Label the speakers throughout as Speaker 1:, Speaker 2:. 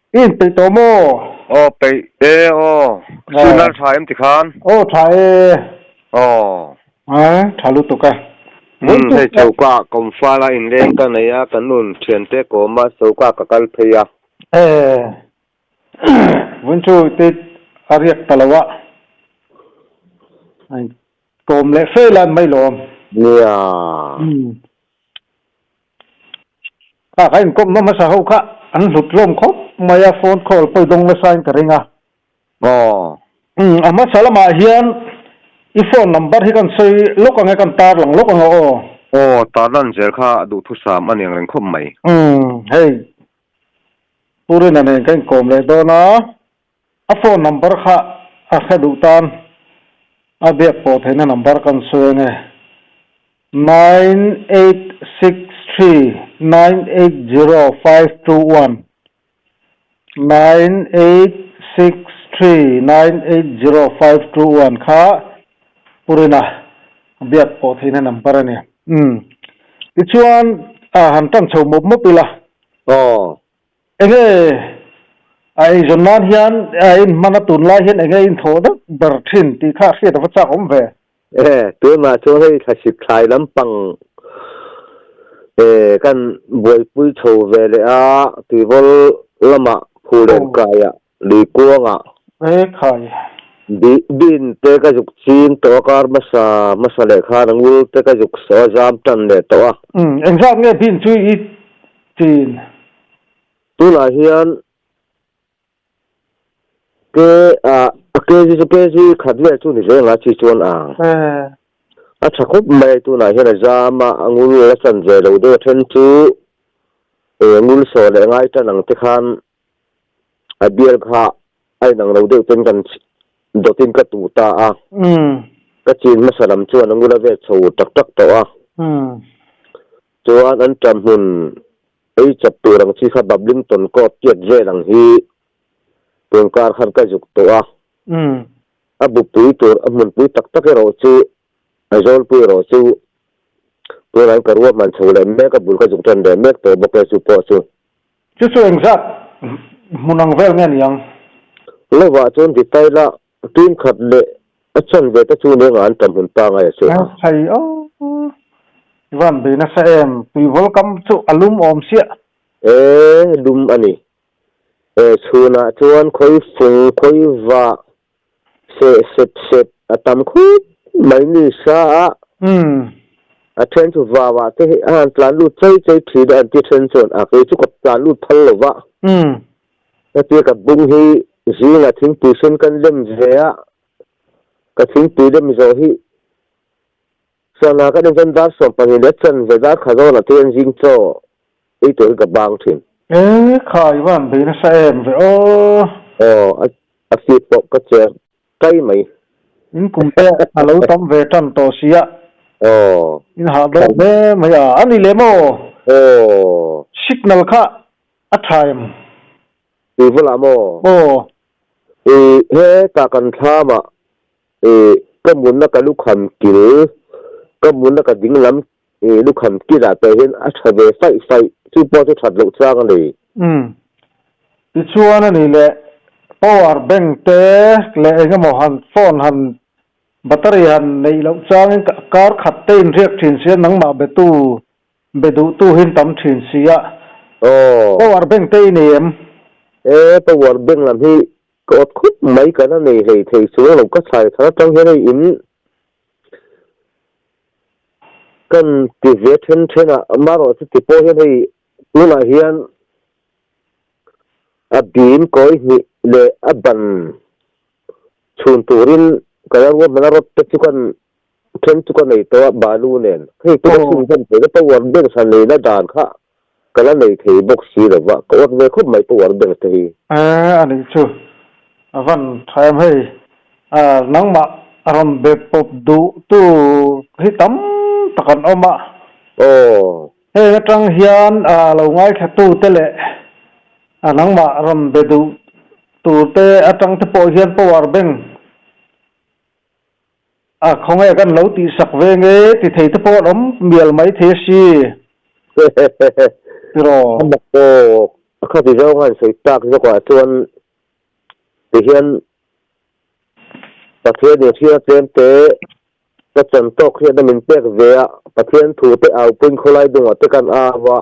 Speaker 1: I inpeih tawh maw?
Speaker 2: Aw peih e aw. Signal tha em tikhan?
Speaker 1: Aw tha e.
Speaker 2: Aw.
Speaker 1: A tha lutuk a.
Speaker 2: Umm hei choka kawmfala inleng ka nei a, ka nun thiante kawm a choka ka kal phei a.
Speaker 1: E vun chu te a riak ta lo a. Kawm leh fe lan mai lawm.
Speaker 2: Nia.
Speaker 1: Kha kha inkawmna hmasa ho kha an hlut hlawm khawp mai a, phone call pawh i dawng nasa in ka ring a.
Speaker 2: Aw.
Speaker 1: Umm a hmasa lamah hian i phone number hi kan sawi lawk ang e, kan tar lang lawk ang a aw.
Speaker 2: Aw, tarlan zel kha duhthusam a ni ang reng khawp mai.
Speaker 1: Umm hei Purina nen ka inkawm leh dawn a. A phone number kha a hre duh tan a biak pawh theihna number kan sawi ang e, 9863980521, 9863980521 kha Purina biak pawh theihna number a ni. Umm tichuan a han tan chho mawp mawp ila.
Speaker 2: Aw.
Speaker 1: Enge a eizawn nan hian a inhman a tunlai hian enge inthawh deuh ber thin tih kha a hriat a va chak awm ve.
Speaker 2: E, tunah chuan hei thlasik thlai lampang e kan buaipui chho ve leh a, tuivawl lamah Phulen kaiah lui kuangah
Speaker 1: E khai.
Speaker 2: Bi bin te ka zuk ching tawh a, kar hmasa hmasa leh khan a ngul te ka zuk sawh a, zam tan leh tawh a.
Speaker 1: Umm, engzat nge bin chu i chin?
Speaker 2: Tunah hian ke a a kg chu kg khat vel chu ni zel ang a chi chuan a. A tha khawp mai tunah hian a zam a, a ngul la chan ve lo deuh a then chu e ngul sawh leh ngai tan ang te khan a bial kha a inang lo deuh ten kan dawtin ka tuh ta a. Ka chin hmasa lam chuan a ngula vel chho tak tak tawh a. Chuan an ṭam hmun ei chawp tur ang chi kha Bablington Court tiat vel ang hi tun kar khan ka zuk tawh a. A bupui tur a hmunpui tak tak erawh chu a zawlpui erawh chu tunah hian ka ruahman chho leh mek a bul ka zuk ṭan leh mek tawh bawk e chu pawh chu.
Speaker 1: Chu chu engzat hmun ang vel nge ni ang?
Speaker 2: Lovah chuan detail a tun khat leh a chan ve te chu ni anga an tam hun pangai a chu.
Speaker 1: A thei aw. I van bei nasa em? Tuivawl kam chu a lum awm siah.
Speaker 2: E lum a ni. E chhunah chuan khawi fung khawi vah Seh sep sep a tam khawp mai ni sa a. A then chu vau ah te hi a han tlan lut chei chei thin a an ti then chuan a kei chu ka tlan lut phal lo va. Hetia ka bung hi zingah thingpui sen kan lem ve a, ka thingpui lem zawh hi sana ka en chuan dar 12 leh chanve dar kha zawnah te hian zing chaw ei tur hi ka bang thin.
Speaker 1: E kha i van bei nasa em ve aw.
Speaker 2: Aw a fit pawh ka cher kai mai.
Speaker 1: In kum te a lo tam ve tan tawh si a.
Speaker 2: Aw.
Speaker 1: In hah deuh hle mai a, a ni lem aw.
Speaker 2: Aw.
Speaker 1: Signal kha a tha em?
Speaker 2: Tui bulah maw?
Speaker 1: Aw.
Speaker 2: I hetah kan thlam ah I ka munna ka lukham kil, ka munna ka ding lam i lukham kilah teh hian a tha ve faih faih, chu pawh chu that loh chang a nei.
Speaker 1: Umm. Tichuan a ni leh power bank te leh eng emaw han phone han battery han neih loh changin kar khat te inriak thin sia nangmah betu be duhtu hi an tam thin sia.
Speaker 2: Aw.
Speaker 1: Power bank te i nei em?
Speaker 2: E power bank lam hi Ka awt khawp mai kan a nei hlei thei chuang lo ka thlai thar atang hian hei in kan ti ve then then a amaherawh chu ti pawh hian hei tunah hian a bim kawi hnih leh a ban chhun turin ka la ruahman a rawt te chu kan then chu ka nei tawh a balu nen hei chu ka chhunzawm thei ka power bank hran neihna dan kha Ka la nei thei bawk si lo va, ka awt ve khawp mai power bank te hi.
Speaker 1: E a nih chu, a van tha em hei, a nangmah a rawn be pawp duh tu hi tam tak an awm a.
Speaker 2: Aw.
Speaker 1: Heng atang hian a lo ngaithla tu te leh a nangmah rawn be duh tur te atang te pawh hian power bank A khawnge kan lo tihsak ve nge ti thei te pawh an awm mial mai thei a si. Tiraw?
Speaker 2: A mak aw. A khati zawng a insawi tak zawkah chuan tihian Pathian in hria tlem te ka chan tawk hian a min pek ve a, Pathian thu te au puiin khawlai dungah te kan au a,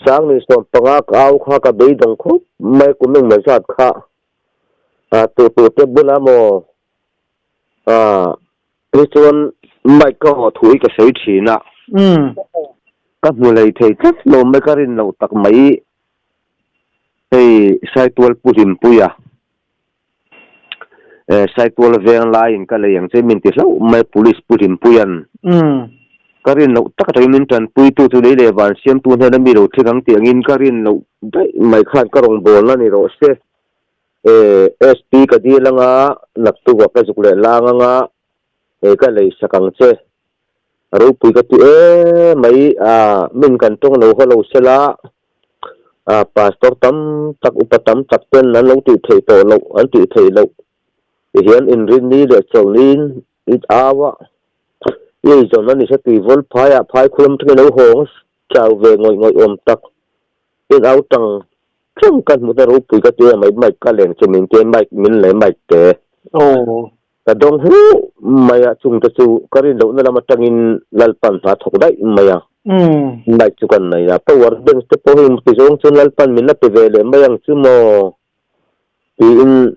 Speaker 2: 10,015 ka au kha ka beidawng khawp mai kum engmaw zat kha tu tu te bulah maw Ni chuan mic ka haw thu i ka sawi thin a, ka hmu lei thei tlat lo mai ka rin loh tak mai hei Saitual Pu Hlimpuia Saitual veng laiin ka lei ang che min ti hlauh mai Police Pu Hlimpuia'n ka rin loh tak atangin min tanpuitu chu lei leh van siamtu hnena mi lo thleng ang tih angin ka rin loh daih mai khan ka rawngbawlna ni rawh se. SP ka dil anga, naktuk ah ka zuk leh lang anga, ka lei sak ang che. Ropui ka ti em mai, min kan tawng lo haw lo sela, pastor tam tak, upa tam tak ten an lo tih theih tawh loh, an tih theih loh tihian inrinni leh chawlhniin i au a, i eizawn a ni hre tui vawl phaiah phai khulam thleng i lo hawng chau ve ngawih ngawih awm tak, in au tang Tlem ka hmu ta ropui ka ti a mai mic ka leng chu min ti a mic min lei mic te ka dawng hu mai a chung te chu ka rin lohna lam atangin Lalpan hna thawk daih mai a mic chu kan nei a power bank te pawh hei ti zawng chuan Lalpan min la pe ve leh mai ang chu maw tiin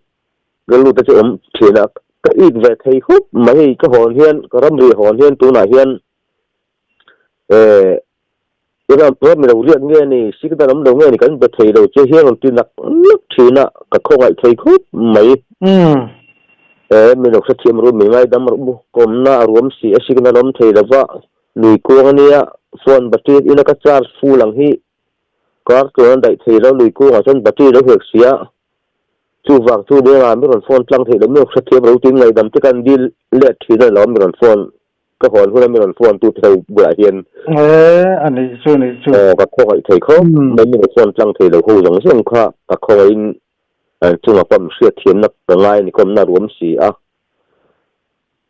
Speaker 2: ka lut te chu awm thin a ka ik ve thei khawp mai hei ka hawn hian ka ramri hawn hian tunah hian I ram ram lo riak nge ni, signal awm lo nge ni kan be thei lo che hian rawn ti nak nak thin a, ka khawngaih thei khawp mai. Mi lo hrethiam ru, mi ngaidam rawh mu, kawmna a ruam si a signal awm thei lo va, lui kuang a nia, phone battery ina ka charge full ang hi kar tluan a daih thei lo, lui kuangah chuan battery lo hek si a, chuvang chu denga mi rawn phone tlang thei lo, mi lo hrethiam ro tiin ngaidam te kan dil let thin a lo mi rawn phone Ka hawn hun a mi rawn phone tu te ho bulah hian.
Speaker 1: E, a nih chu, nih chu.
Speaker 2: Aw, ka khawngaih thei khawp mai, mi rawn phone tlang thei lo ho zawng zawng kha ka khawngaihin an chunga pawh hriat thiamna ka ngai a ni kawmna ruam si a.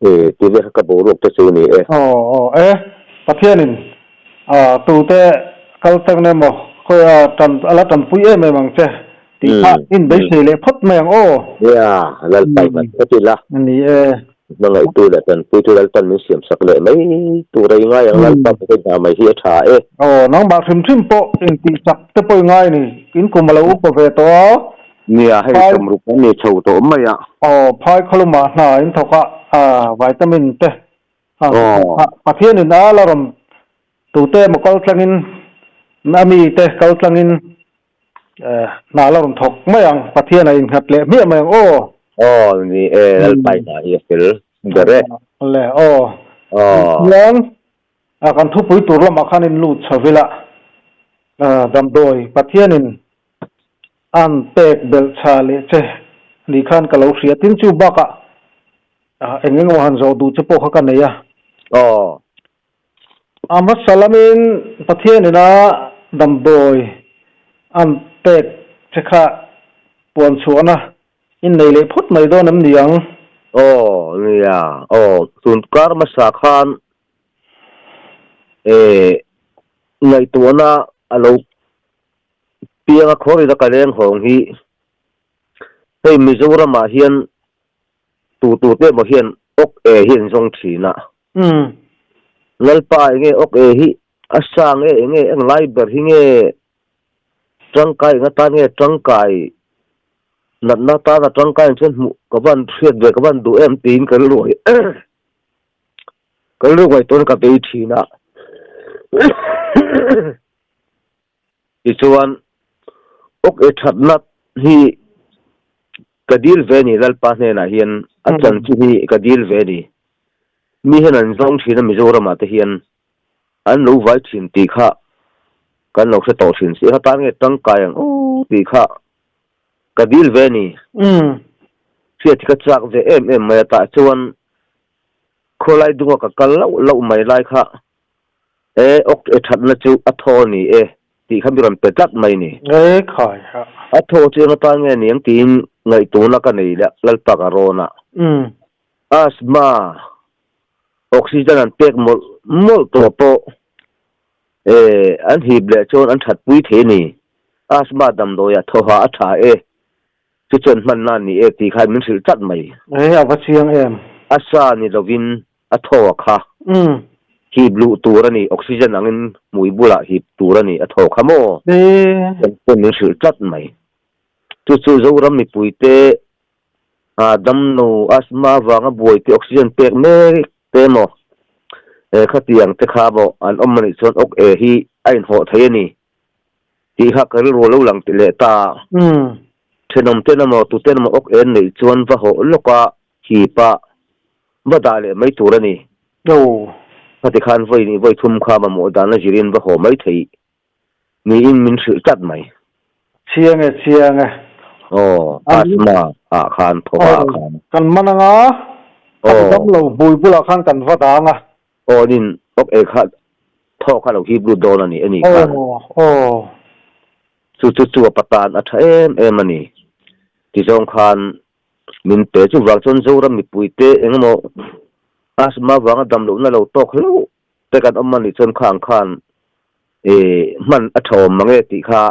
Speaker 2: E, ti vel kha ka boruak te chu ni e.
Speaker 1: Aw, aw, e, Pathianin a tute kal tlang emaw khawi a tan a la tanpui em em ang che tih kha in beisei leh phawt mai ang aw.
Speaker 2: Nia, Lalpa i hman phawt ila.
Speaker 1: Ni e.
Speaker 2: Hmangaihtu leh tanpuitu Lalpan min siamsak leh mai tur a i ngai ang Lalpa ka hna mai hi a tha e.
Speaker 1: Aw, nangmah hrim hrim pawh intih chak te pawh i ngai ni, in kum a lo upa ve tawh a.
Speaker 2: Nia, hei 60 an ni chho tawh mai a.
Speaker 1: Aw, phai khawlumah hna in thawk a, vitamin te Pathianin a la rawn tute emaw kal tlangin a mite kal tlangin Hna la rawn thawk mai ang, Pathian a innghat leh hmiah mai ang aw.
Speaker 2: Aw ni e, Lalpai hna hi a fel ber e.
Speaker 1: Le aw.
Speaker 2: Aw.
Speaker 1: Chuan kan thupui tur lamah khan in lut chho ila, damdawi Pathianin an pek belh chha leh che ni khan ka lo hria. Tin chu bakah eng eng emaw han zawh duh che pawh kha ka nei a.
Speaker 2: Aw.
Speaker 1: A hmasa lamin Pathianin a damdawi an pek che kha puan chhuahna in nei leh phawt mai dawn em ni ang?
Speaker 2: Aw, nia, aw, tun kar hmasa khan eh ngaihtuahna a lo piang a khawril a ka leng hawng hi hei Mizoramah hian Tu tu te emaw hian awk e hi an zawng thin a. Lalpa enge awk e hi a sa nge enge eng lai ber hi nge tangkai eng atan nge tangkai natna tana tangkai ang chuan hmuh ka van hriat ve ka van duh em tiin ka rilru ka rilru ngaihtuahna ka bei thin a. Tichuan, awk e thatna hi ka dil ve ni Lalpa hnenah hian a chanchin hi ka dil ve ni. Mi hian an zawng thin a Mizoramah te hian an lo vai thin tih kha kan lo hre tawh thin si. Atan nge tangkai ang aw tih kha ka dil ve ni. Hriat hi ka chak ve em em mai a tah chuan khawlai dunga ka kal lauh lauh mai lai kha E, awk e thatna chu a thaw ni e tih kha mi rawn pe tlat mai ni.
Speaker 1: E, khai ha.
Speaker 2: A thaw chu eng atan nge ni ang tiin ngaihtuahna ka nei leh Lalpa ka rawn a. Asthma, oxygen an pek mawlh mawlh tawh pawh e, an hip leh chuan an thatpui thei a ni. Asthma damdawiah thawha a tha e, chu chuan hmanna a ni e tih khan min hrilh tlat mai.
Speaker 1: E, a va chiang em?
Speaker 2: A sa ni lovin a thaw a kha.
Speaker 1: Umm.
Speaker 2: Hip luh tur a ni, oxygen angin hmui bulah hip tur a ni, a thaw kha maw?
Speaker 1: E.
Speaker 2: Chuan min hrilh tlat mai. Chu chu Zoram mipuite a damlo asthma avanga buai te oxygen pek mek te emaw e khatiang te kha maw an awm anih chuan ok e hi a inhawh thei a ni tih kha ka rilru lo lang leh ta. Thenawm ten emaw tuten emaw ok en neih chuan va hawh lawk a hip a va dah leh mai tur a ni. Khati khan vawi nih vawi thum kha mamawh dan a zirin va haw mai theih Niin min hrilh tlat mai.
Speaker 1: Chiang e, chiang e.
Speaker 2: Aw, asthma ah khan, thawk ah khan.
Speaker 1: Kan man anga, kan damlo hmui bulah khan kan va dang a.
Speaker 2: Aw, nin awk ei kha thawk kha lo hip lut dawn a ni, ani khan.
Speaker 1: Aw, aw.
Speaker 2: Chu chu chu a patan a tha em em a ni. Tizawng khan min pe. Chuvang chuan Zoram mipuite engemaw asthma vanga damlohna lo tawk hlauh te kan awm a nih chuan khang khan i hman a tha awm mange tih kha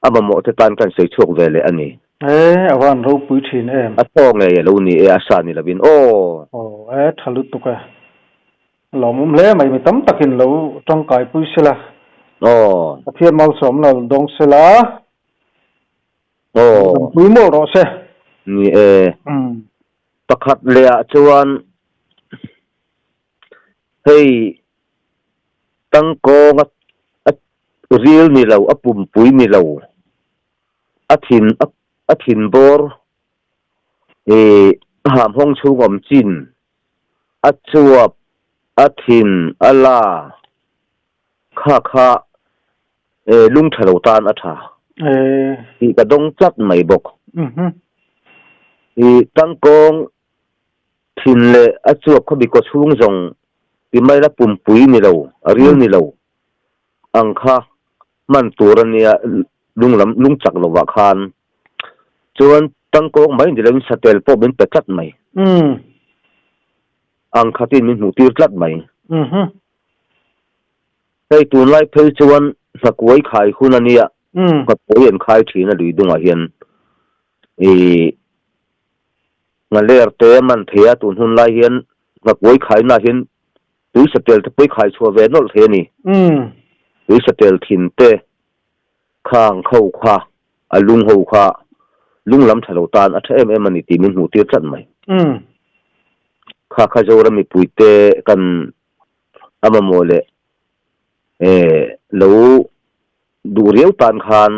Speaker 2: a mamawh te tan kan sawi chhuak ve leh a ni.
Speaker 1: E, a van ropui thin em.
Speaker 2: A thaw ngei a lo ni e, a sa ni lovin aw.
Speaker 1: Aw, e, tha lutuk e. Lawmawm hle mai, mi tam takin lo tangkai pui sela.
Speaker 2: Aw.
Speaker 1: Pathian malsawmna lo dawng sela.
Speaker 2: Aw.
Speaker 1: Dampui mawlh rawh se.
Speaker 2: Ni e. Pakhat leh ah chuan Hei tangkawng a ril ni lo, a pumpui ni lo, a thin a thin bawr ih a hamhawng chhung awm chin, a chuap, a thin, a la kha kha lung tha lo tan a tha tih ka dawng tlat mai bawk. Ih tangkawng Thin leh a chuap khaw bikaw chhung zawng ti mai la pumpui ni lo, a ril ni lo ang kha hman tur a nia lung lam lung chak lovah khan chuan tangkawng mai ni loin satel pawh min pe tlat mai. Ang khatin min hmuh tir tlat mai. Hei tunlai phei chuan hnakuai khai hun a nia, hnakuai an khai thin a lui dungah hian ih Nghaler te a man thei a, tun hun lai hian nghakuai khaina hian tui satel te pawh i khai chhuah ve nawlh thei a ni. Tui satel thin te, khang kho kha, a lung ho kha lung lam tha lo tan a tha em em a ni tih min hmuh tir tlat mai. Kha kha Zoram mipui te kan a mamawh leh lo duh riau tan khan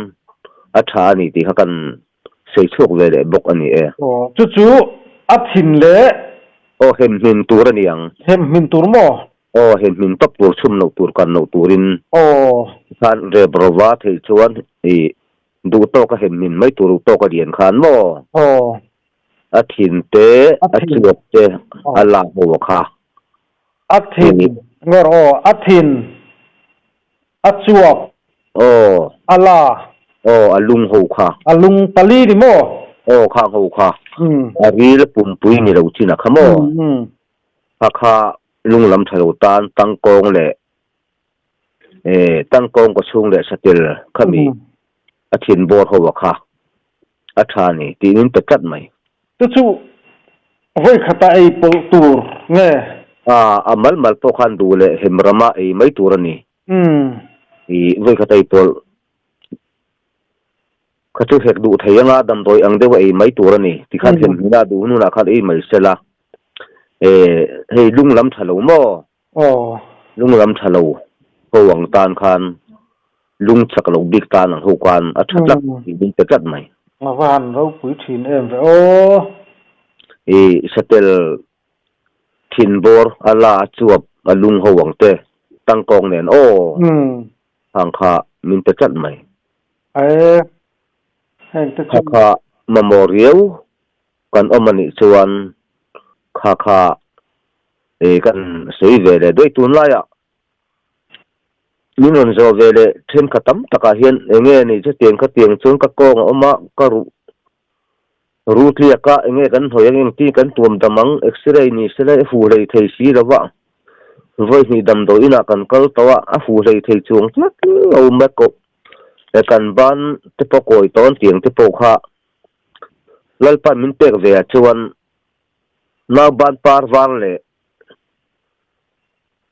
Speaker 2: a tha a ni tih kha kan sawi chhuak ve leh bawk a ni e.
Speaker 1: Aw, chu chu a thin leh.
Speaker 2: Aw, hem hmin tur a ni ang.
Speaker 1: Hem hmin tur maw?
Speaker 2: Aw, hem hmin tawp tur, chhum loh tur, kan loh turin.
Speaker 1: Aw.
Speaker 2: Khan rep rova theih chuan i duh tawk a hem hmin mai tur tawk a lian khan maw?
Speaker 1: Aw.
Speaker 2: A thin te, a chuap te, a la ho kha.
Speaker 1: A thin, ngawr aw, a thin. A chuak.
Speaker 2: Aw.
Speaker 1: A la.
Speaker 2: Aw, a lung ho kha.
Speaker 1: A lung pali ni maw?
Speaker 2: Aw, khang ho kha. A ril pumpui ni lo chin a kha maw? Kha kha lung lam tha lo tan tangkawng leh tangkawng kaw chhung leh satel khami a thin bawr ho a kha a tha a ni tih min pe tlat mai.
Speaker 1: Chu chu vawi khata ei pawlh tur nge?
Speaker 2: A, a mal mal pawh khan duh leh hem rama ei mai tur a ni. I vawi khata ei pawlh kha chu hek duh thei anga damdawi ang deuha ei mai tur a ni. Tikhan hem hmina duh hunah khan ei mai sela. E, hei lung lam tha lo maw?
Speaker 1: Aw.
Speaker 2: Lung lam tha lo ho ang tan khan lung chak lo bik tan ang ho khan a tha tlat tih min pe tlat mai.
Speaker 1: A va han ropui thin em ve aw.
Speaker 2: I satel thin bawr a la a chuap a lung ho ang te tangkawng nen aw hang kha min pe tlat mai.
Speaker 1: Ae heng te chu.
Speaker 2: Kha kha mamawh riau kan awm a nih chuan kha kha e kan sawi ve leh daih tunlaiah min rawn zawh ve leh thenkhat tam takah hian eng nge ni chutiang khatiang chuan ka kawng a awm a ka ruh ru tliak a eng nge kan hnawih ang engtin kan tuam dam ang x-ray ni sela i fu hlei thei si lo va vawi hnih damdawi inah kan kal tawh a a fu hlei thei chuang tlat lo mai ko. E kan ban te pawh kawi tawn tiang te pawh kha Lalpan min pek ve ah chuan nauban par var leh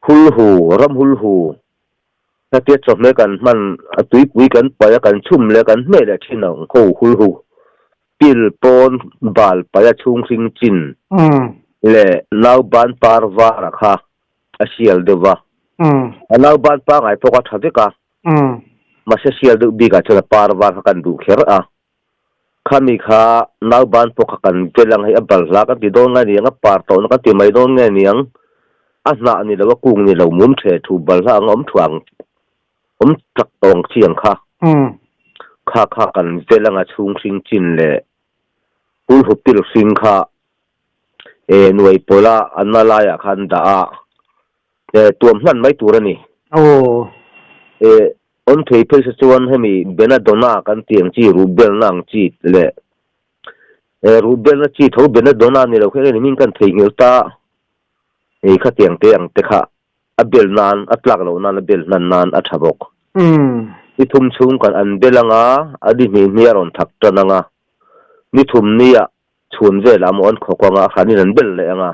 Speaker 2: hulhu, ram hulhu hetia chawhmeh kan hman a tuipui kan paih a kan chhum leh kan hmeh leh thin ang ho hulhu pil pawn bal paih a chhung hring chin leh nauban par var a kha a sial deuh va. A nauban pangai pawh kha tha vek a. Mahse sial deuh bikah chuan a par var kha kan duh kher a. Khami kha nauban pawh kha kan vel ang hei a balhla kan ti dawn nge niang, a par tawhna kan ti mai dawn nge niang, a hnah ni lo a kung ni lo mum the thu balhla ang a awm thuang awm tak tawh ang chi ang kha. Kha kha kan vel ang a chhung hring chin leh hulhu pil hring kha e nuai pawla an na laiah khan dah a e tuam hlan mai tur a ni.
Speaker 1: Aw.
Speaker 2: E awm thei phei se chuan hemi Benadona kan tih ang chi ruhbelna ang chi leh e ruhbelna chi tho Benadona ni lo kha eng eng kan theihnghilh ta e khatiang te ang te kha a bel nan a tlak loh nan a bel hnan nan a tha bawk. Ni thum chhung kan an bel anga a ni hnih hnih a rawn thak tan anga ni thum nia Chhun velah maw an khawk anga a hranin an bel leh anga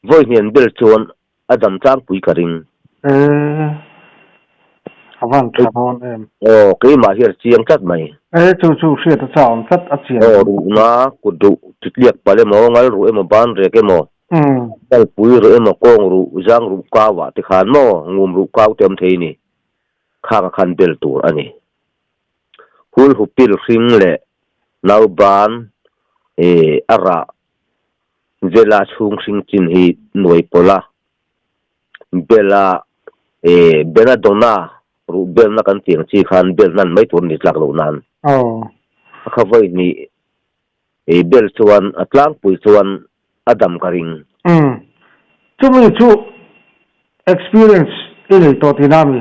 Speaker 2: vawi hnih an bel chuan a dam tlangpui ka ring.
Speaker 1: E, a van tha dawn em.
Speaker 2: Aw, keimah hi a chiang tlat mai.
Speaker 1: E, chu chu hriat a chauh tlat a chian.
Speaker 2: Aw, ruhna kut ruh titliak palh emaw, ngal ruh emaw, ban rek emaw, kalpui ruh emaw, kawng ruh, zang ruh kau ah te khan maw, ngum ruh kau te awm thei ni. Khang a khan bel tur a ni. Hulhu pil hring leh nauban eh a rah vela chhung hring chin hi nuai pawlh a, bela eh Benadona ruh belna kan tih ang chi khan bel hnan mai tur a ni tlak loh nan. A kha vawi hnih eh bel chuan a tlangpui chuan a dam ka ring.
Speaker 1: Umm. Chumi chu experience i nei tawh tihna ami?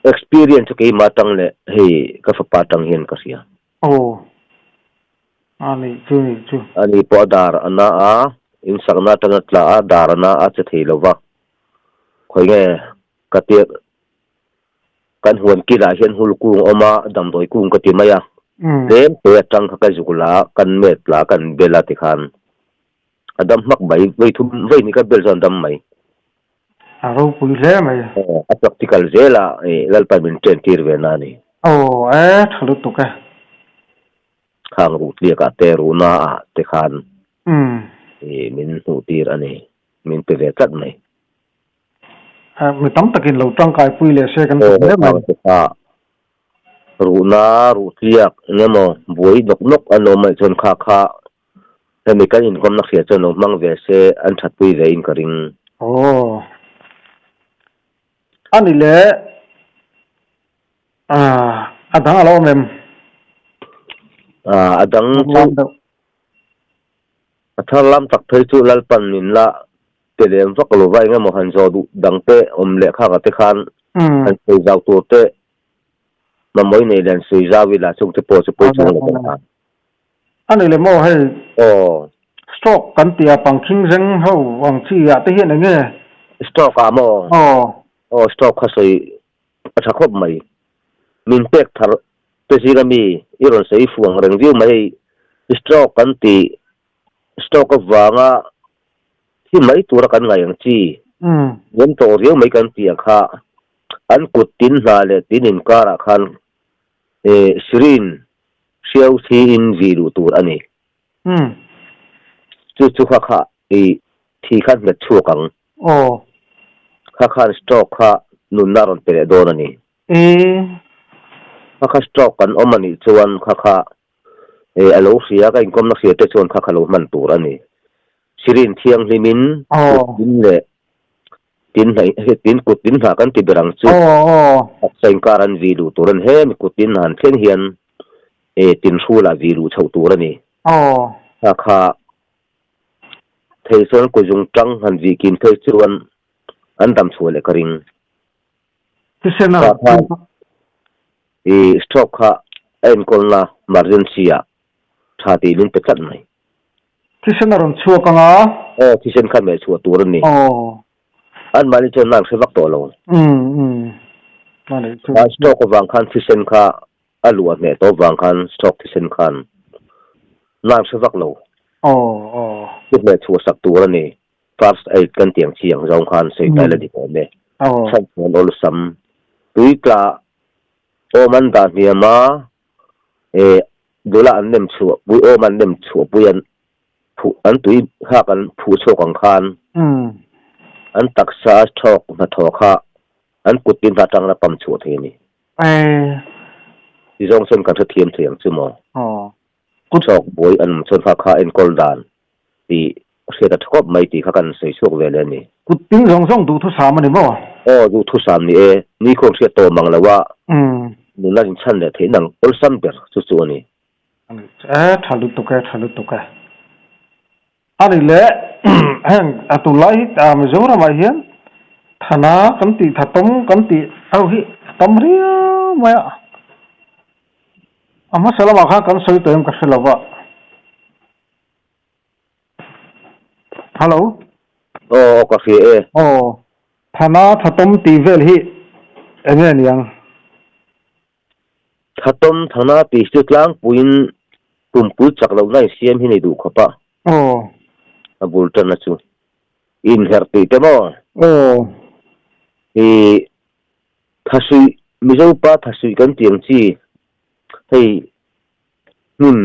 Speaker 2: Experience chu keimah atang leh hei ka fapa atang hian ka hria.
Speaker 1: Aw. A nih chu nih chu.
Speaker 2: Ani pawh a dar a na a, insakna atanga tla a, dar a na a che thei lo va. Khawi nge ka tia kan huan kilah hian hul kung a awm a, damdawi kung ka ti mai a. Tlem te atang kha ka zuk la, kan met la, kan bel a tikhan a dam hmak mai, vei thum vei ni ka bel chuan a dam mai.
Speaker 1: A ropui hle mai.
Speaker 2: Aw, a practical zel a, Lalpa min train tir ve na a ni.
Speaker 1: Aw, e, tha lutuk e.
Speaker 2: Khang ruh tliakah te, ruhna ah te khan min hmuh tir a ni, min pe ve tlat mai.
Speaker 1: Mi tam takin lo tangkaipui leh se kan ti hle mai.
Speaker 2: Aw, khang te kha ruhna, ruh tliak eng emaw buai nawk nawk an awm anih chuan kha kha Hemi kan inkawmna hria chuan lo hmang ve se an thatpui ve in ka ring.
Speaker 1: Aw. A ni le. A dang a lo awm em?
Speaker 2: A dang chu a thar lam tak phei chu Lalpan min la pe lem vak lo va, engemaw han zawh duh dang te awm leh khak ah te khan han sawi zau tur te mamawh i nei leh han sawi zau ila chungte pawh chu pawi chuang lo kan ta.
Speaker 1: A ni le maw hei
Speaker 2: Aw.
Speaker 1: Stroke kan tih a pangkhing zeng ho ang chi ah te hian eng nge?
Speaker 2: Stroke ah maw?
Speaker 1: Aw.
Speaker 2: Aw stroke kha sawi a tha khawp mai. Min pek thar te zinga mi i rawn sawi fuh ang reng viau mai hei stroke kan tih stroke avanga thi mai tura kan ngaih ang chi nuam tawh riau mai kan tih ang kha an kut tin hna leh tin inkarah khan syringe Hriau thi in vih duh tur a ni.
Speaker 1: Umm.
Speaker 2: Chu chu kha kha i thi kha hmet chhuak ang.
Speaker 1: Aw.
Speaker 2: Kha khan stroke kha nunna a rawn pe leh dawn a ni.
Speaker 1: Ee.
Speaker 2: Kha kha stroke kan awm a nih chuan kha kha e a lo hria ka inkawmna hria te chuan kha kha lo hman tur a ni. Sirin thianghlim in kut tin leh Tin hna hi tin kut tin hna kan ti ber ang chu. Taksa inkar an vih luh tur a ni. Hemi kut tin han thleng hian e tin hrulah vih luh chhoh tur a ni. Kha kha thei chuan kuzung tang han vih kin phei chuan an dam chhuah leh ka ring. Kha khan i stroke kha a enkawlna emergency ah tha tih min pe tlat mai.
Speaker 1: Thisen a rawn chhuak ang a.
Speaker 2: Aw, thisen kha meh chhuah tur a ni.
Speaker 1: Aw.
Speaker 2: An mahni chuan nan hre vak tawh lo.
Speaker 1: Umm, umm. A nih chu.
Speaker 2: A stroke avang khan thisen kha a luah hneh tawp vang khan stroke thisen khan nan hre vak lo.
Speaker 1: Aw aw.
Speaker 2: Chu hmeh chhuah sak tur a ni. First aid kan tiang chi ang zawng khan sawi tai la dik awm e. Chhan chuan awlsam tui tla awm an dah hniam a, eh dula an nem chhuah pui awm an nem chhuah pui an phuh an tui hak an phuh chhuak ang khan an taksa a thawk hnathawh kha an kut tin atang la pam chhuah thei a ni. Ti zawng chuan kan hrethiam thei ang chu maw? Thawk buai an awm chuan kha kha enkawl dan tih hriat a tha khawp mai tih kha kan sawi chhuak ve leh a ni.
Speaker 1: Kut tin zawng zawng duhthusam a ni maw?
Speaker 2: Aw, duhthusam ni e. Ni khawn hriat tawh mang lo a, nuna inchhan leh theih nang awlsam ber chu chu a ni.
Speaker 1: E, tha lutuk e, tha lutuk e. A ni le, heng a tunlai hi Mizoramah hian thana kan tih thatawm kan tih ho hi a tam riau mai a. A hmasa lamah khan kan sawi tawh em ka hre lo va. Hello.
Speaker 2: Aw, aw ka hria e.
Speaker 1: Aw, thana thatawm tih vel hi eng nge niang?
Speaker 2: Thatawm thana tih chu tlangpuiin pumpui chak lohna insiam hi nei duh khawp a.
Speaker 1: Aw.
Speaker 2: A bul tanna chu inherh tih te maw?
Speaker 1: Aw.
Speaker 2: I Thasuih, Mizo pa thasuih kan tih ang chi hei hnim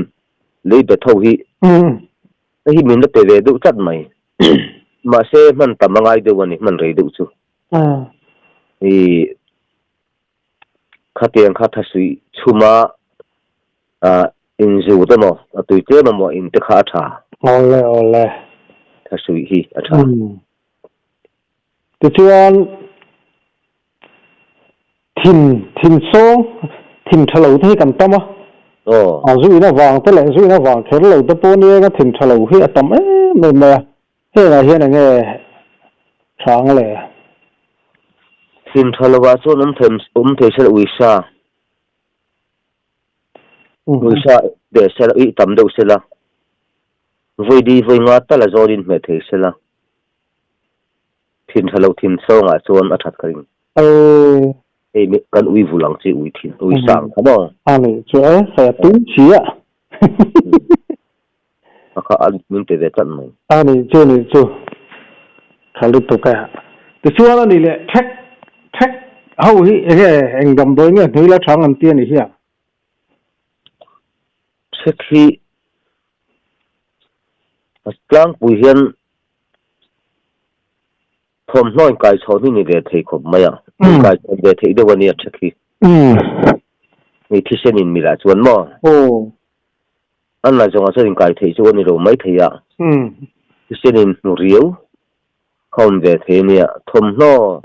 Speaker 2: lei bet ho hi hei hi min la pe ve deuh tlat mai. Mahse hman tam a ngai deuh a ni, hman rei deuh chu. I Khatiang kha thasuih chhuma inzu te maw, a tui tlem a maw in te kha a tha.
Speaker 1: Awle awle.
Speaker 2: Thasuih hi a tha.
Speaker 1: Tichuan thin thin sawng thin tha lo te hi kan tam a.
Speaker 2: Aw.
Speaker 1: A zuina vang te leh zuina vang kher lo te pawh nia thin tha lo hi a tam em em mai a. Hengah hian eng nge tha ang le?
Speaker 2: Thin tha lovah chuan awm thei awm thei sela uisa. Uisa beh sela uih tam deuh sela. Vawi vawi nga tal a zawnin hmeh thei sela. Thin tha lo thin sawngah chuan a that ka ring. Hei kan ui vul ang chi ui thin ui sang kha maw?
Speaker 1: A nih chu e, hei a tui chi a.
Speaker 2: A kha a min pe ve tlat mai.
Speaker 1: A nih chu nih chu. Tha lutuk e. Tichuan a nih leh thek thek ho hi eng nge eng damdawi nge hnuila chang an ti a nih hi a?
Speaker 2: Thek hi a tlangpui hian thawmhnaw inkai chhawn hi ni ve thei khawp mai a. Inkai chhawn ve theih deuh a nia thek hi. Hei thisen in milah chuan maw?
Speaker 1: Aw.
Speaker 2: An la zawngah chuan inkai theih chu a ni lo mai thei a, thisen in hmu riau kha awm ve thei a nia. Thawmhnaw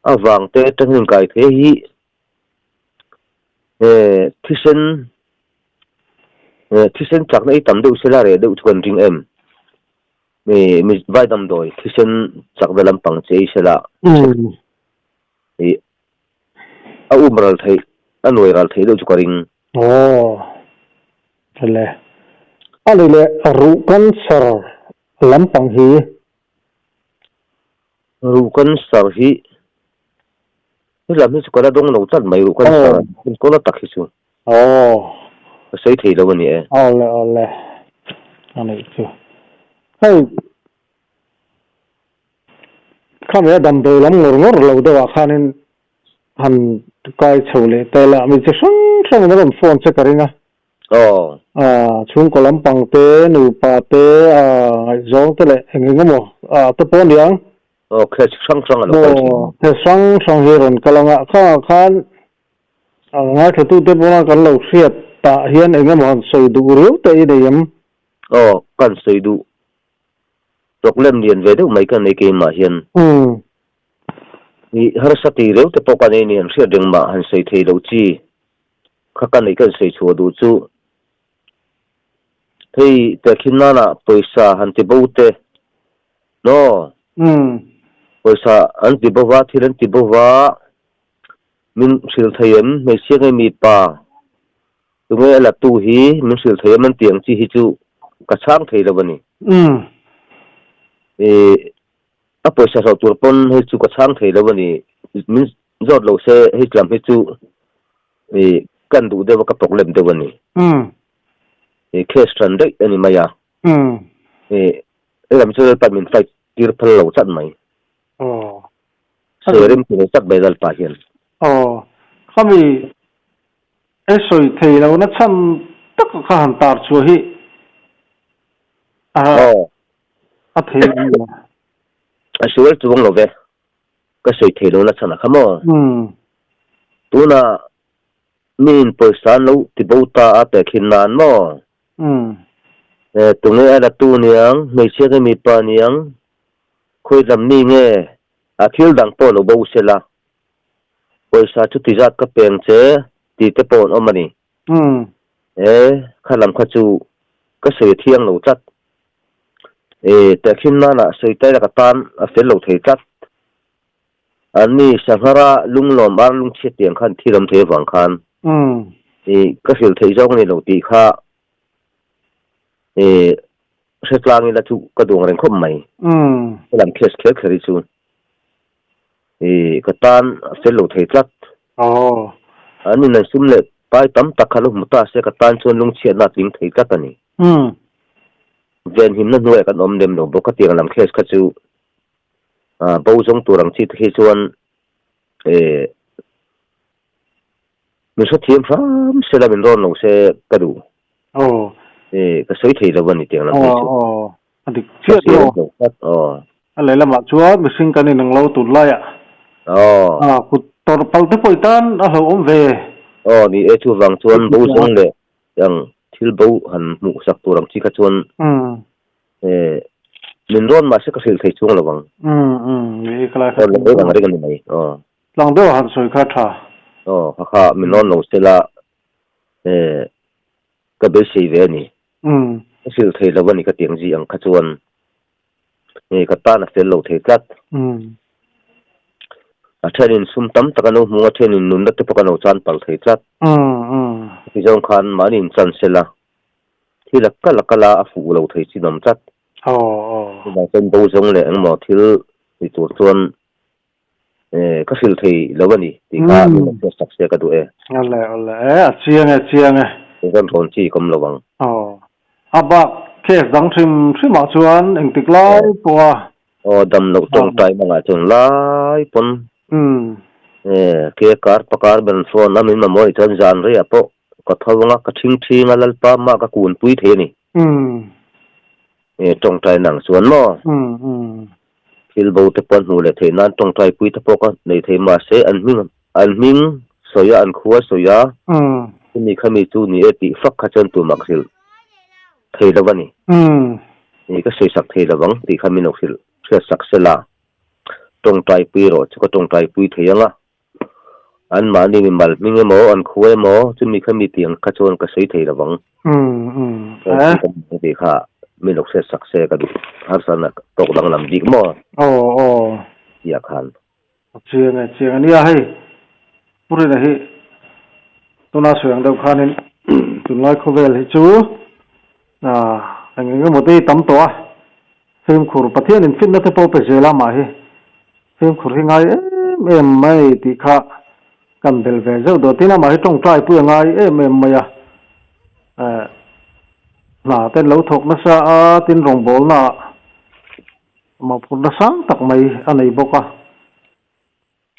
Speaker 2: avang te atangin inkai thei hi thisen thisen chakna hi tam deuh sela reh deuh chu kan ring em. Vai damdawi thisen chakna lampang che ei sela a um ral theih a nuai ral theih deuh chu ka ring.
Speaker 1: Aw, chale. A ni leh ruh cancer lampang hi.
Speaker 2: Ruh cancer hi he lam hi chu ka la dawng lo tlat mai ruh cancer enkawl a tak hi chu.
Speaker 1: Aw.
Speaker 2: Ka sawi thei lo a ni e.
Speaker 1: Awle awle a nih chu. Hei khami a damdawi lam ngawr ngawr lo deuh ah khanin Han kai chho leh ta ila, mi chi hrang hrang in a rawn phone che ka ring a.
Speaker 2: Aw.
Speaker 1: Aaa chhungkaw lampang te, nupa te, aaa ngaihzawng te leh eng eng emaw aaa te pawh a ni ang.
Speaker 2: Aw khe chi hrang hrang a lo kal thin.
Speaker 1: Aw khe hrang hrang hi a rawn kal ang a, khangah khan a ngaithla tute pawh kan lo hriat tah hian eng emaw han sawi duh riau te i nei em?
Speaker 2: Aw kan sawi duh Problem lian ve deuh mai ka nei keimah hian. I harsa tih reuh te pawh ka nei ni an hriat reng mah han sawi thei loh chi kha ka neih ka sawi chhuah duh chu hei tehkhin nana pawisa han ti bo te no pawisa an ti bo va thil an ti bo va min hrilh thei em hmeichhia nge mipa Tunge a latu hi min hrilh thei em an tih ang chi hi chu ka chhang thei lo a ni. I a pawisa hlauh tur pawn hei chu ka chhang thei lo a ni. Min zawt lo se hei tlam hi chu i kan duh deuh a ka problem deuh a ni. I case ṭan daih a ni mai a. I lam chu Lalpa min fight tir phal lo chat mai. Sawi rem ti lo chat mai Lalpa hian.
Speaker 1: Aw. Khami e sawi thei lo na chhan tak kha han tar chhuah hi a a thei lo a.
Speaker 2: A sual chuang lo ve. Ka sawi thei lo na chhan a kha maw? Tuna mi in pawisa an lo ti bo ta a tehkhin nan maw? Tunge a la tu niang, hmeichhia nge mipa niang, khawi lam mi nge a thil dang pawh lo bo se la, pawisa chu ti zat ka peng che tih te pawh an awm a ni. E, kha lam kha chu ka sawi thiang lo tlat. E, tehkhin nana sawi tai laka tan a fel lo thei tlat. An ni Sanghara lunglawm ar lungchhiat tiang khan thil awm thei avang khan e, ka hrilh theih zawng a ni lo tih kha e, hre tlang ila chu ka duang reng khawp mai. Ka lam case kher kher hi chu e, ka tan a fel lo thei tlat. An in an sum leh pai tam tak kha lo hmu ta se ka tan chuan lungchhiatna a tling thei tlat a ni. Venhimna hnuaiah kan awm lem lo bawk a tiang lam case kha chu bo zawng tur ang chi te khi chuan min hrethiam hram se la min rawn lo se ka duh. Ka sawi thei lo a ni tiang lam phei chu.
Speaker 1: A dik chiah lo. A lehlamah chuan mihring kan inang lo tun laiah kut tawrh palh te pawh i tan a hlauhawm ve.
Speaker 2: Aw ni e, chuvang chuan bo zawng leh ang thil bo han hmuh sak tur ang chi kha chuan min rawn mah se ka hrilh thei chuang lo ang. Rawn lo ang reng a ni mai.
Speaker 1: Tlang deuh han sawi kha tha.
Speaker 2: Aw kha kha min rawn lo se la ka beisei ve a ni. Ka hrilh thei lo a ni ka tiang zi ang kha chuan ka tan a fel lo thei tlat. A thenin sum tam tak an lo hmung a, thenin nunna te pawh kan lo chan pal thei tlat. Heti zawng khan mahni in chan sela thil a kal a kal a, a fuh lo thei chin awm tlat. Chuvang chuan bo zawng leh engmaw thil ti tur chuan ka hrilh thei lo a ni tih kha min lo hriat sak se ka duh e.
Speaker 1: Awle awle e, a chiang e chiang e.
Speaker 2: Rawn rawn chi ka awm lo ang.
Speaker 1: Aw, a bak case dang hrim hrim ah chuan engtik lai pawh a.
Speaker 2: Aw, dam loh tawngtai hmangah chuan lai pawn ke kar pakar ber an phone a, min mamawh nih chuan zan reiah pawh ka tho ang a, ka thing thing a, Lalpa mah ka kunpui thei a ni. Tawngtai nang chuan maw? Thil bo te pawh an hmuh leh theih nan tawngtai pui te pawh ka nei thei mahse an hming an hming sawi a an khua sawi a chumi khami chu ni e tih fak kha chuan tumah ka hrilh thei lo a ni. Ni ka sawi sak thei lo ang tih kha min lo hrilh hriat sak sela tawngtai pui erawh chu ka tawngtai pui thei ang a, an mahni mimal hming emaw an khua emaw chumi khami tih ang kha chuan ka sawi thei lo ang. Tih kha min lo hriat sak se ka duh harsatna tawk danglam bik maw tih ah khan.
Speaker 1: Chiang e, chiang a nia hei Pu Rina hi tuna sawi ang deuh khanin tunlai khawvel hi chu eng eng emaw te hi tam tawh a, fimkhur Pathianin fitna te pawh pe zel a mah hi fimkhur hi ngai em em mai tih kha kan belh ve zeuh dawn tin amah hi tawngtai pui a ngai em em mai a, hna te an lo thawk nasa a tin rawngbawlna ah Mawhphurhna sang tak mai a nei bawk a,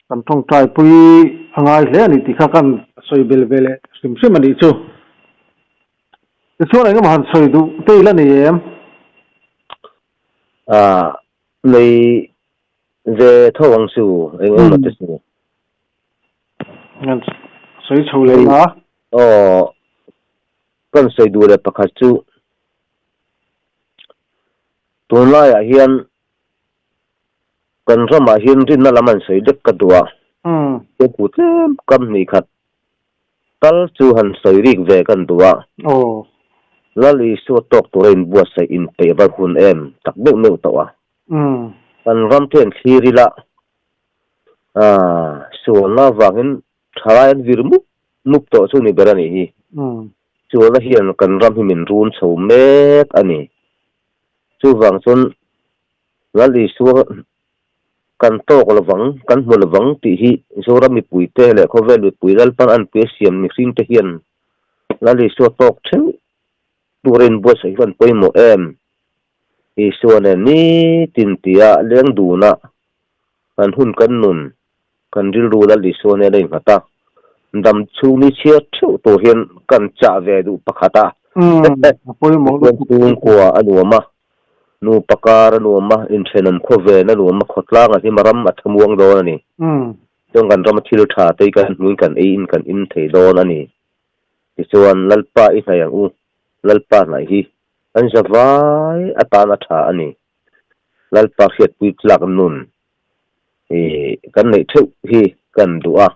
Speaker 1: kan tawngtai pui a ngai hle a ni tih kha kan sawi bel ve leh hrim hrim a nih chu. Tichuan engemaw han sawi duh te ila nei em?
Speaker 2: Ah, nei ve tho ang chu, eng emaw te chu.
Speaker 1: Kan sawi chho leh na.
Speaker 2: Aw, kan sawi duh leh pakhat chu. Tunlaiah hian kan ramah hian rinna lam an sawi dek ka duh a, Tephu tlem kam hnih khat tal chu han sawi rik ve kan duh a, Lal Isua tawk tura inbuatsaih inpeih ava hun em tak meuh meuh tawh a, kan ram te an thlir ila sualna avangin thalai an vir mup mup tawh chu ni ber a nih hi. Sualna hian kan ram hi min run chho mek a ni. Chuvang chuan Lal Isua Kan tawk lovang, kan hmu lovang tih hi Zoram mipuite leh khawvel mipui Lalpan anpui a siam mihringte hian Lal Isua tawk theuh tura inbuatsaih hi an pawimawh em? Isua nen nitin tia leng duna kan hun kan nun, kan rilru Lal Isua nen a innghat a, dam chhung ni chhiar theuh tur hian kan chah ve duh pakhat a. Tichuan chhungkua a nuam a, Nupa kar a nuam a, inthenawm khawven a nuam a, khawtlang a hlim a, ram a thamuang dawn a ni. Chuan kan rama thil tha te hi kan hmuin kan eiin kan in thei dawn a ni. Tichuan, Lalpa i hnaih ang u, Lalpa hnaih hi kan za vai atan a tha a ni. Lalpa hriatpui tlak nun i kan neih theuh hi kan duh a.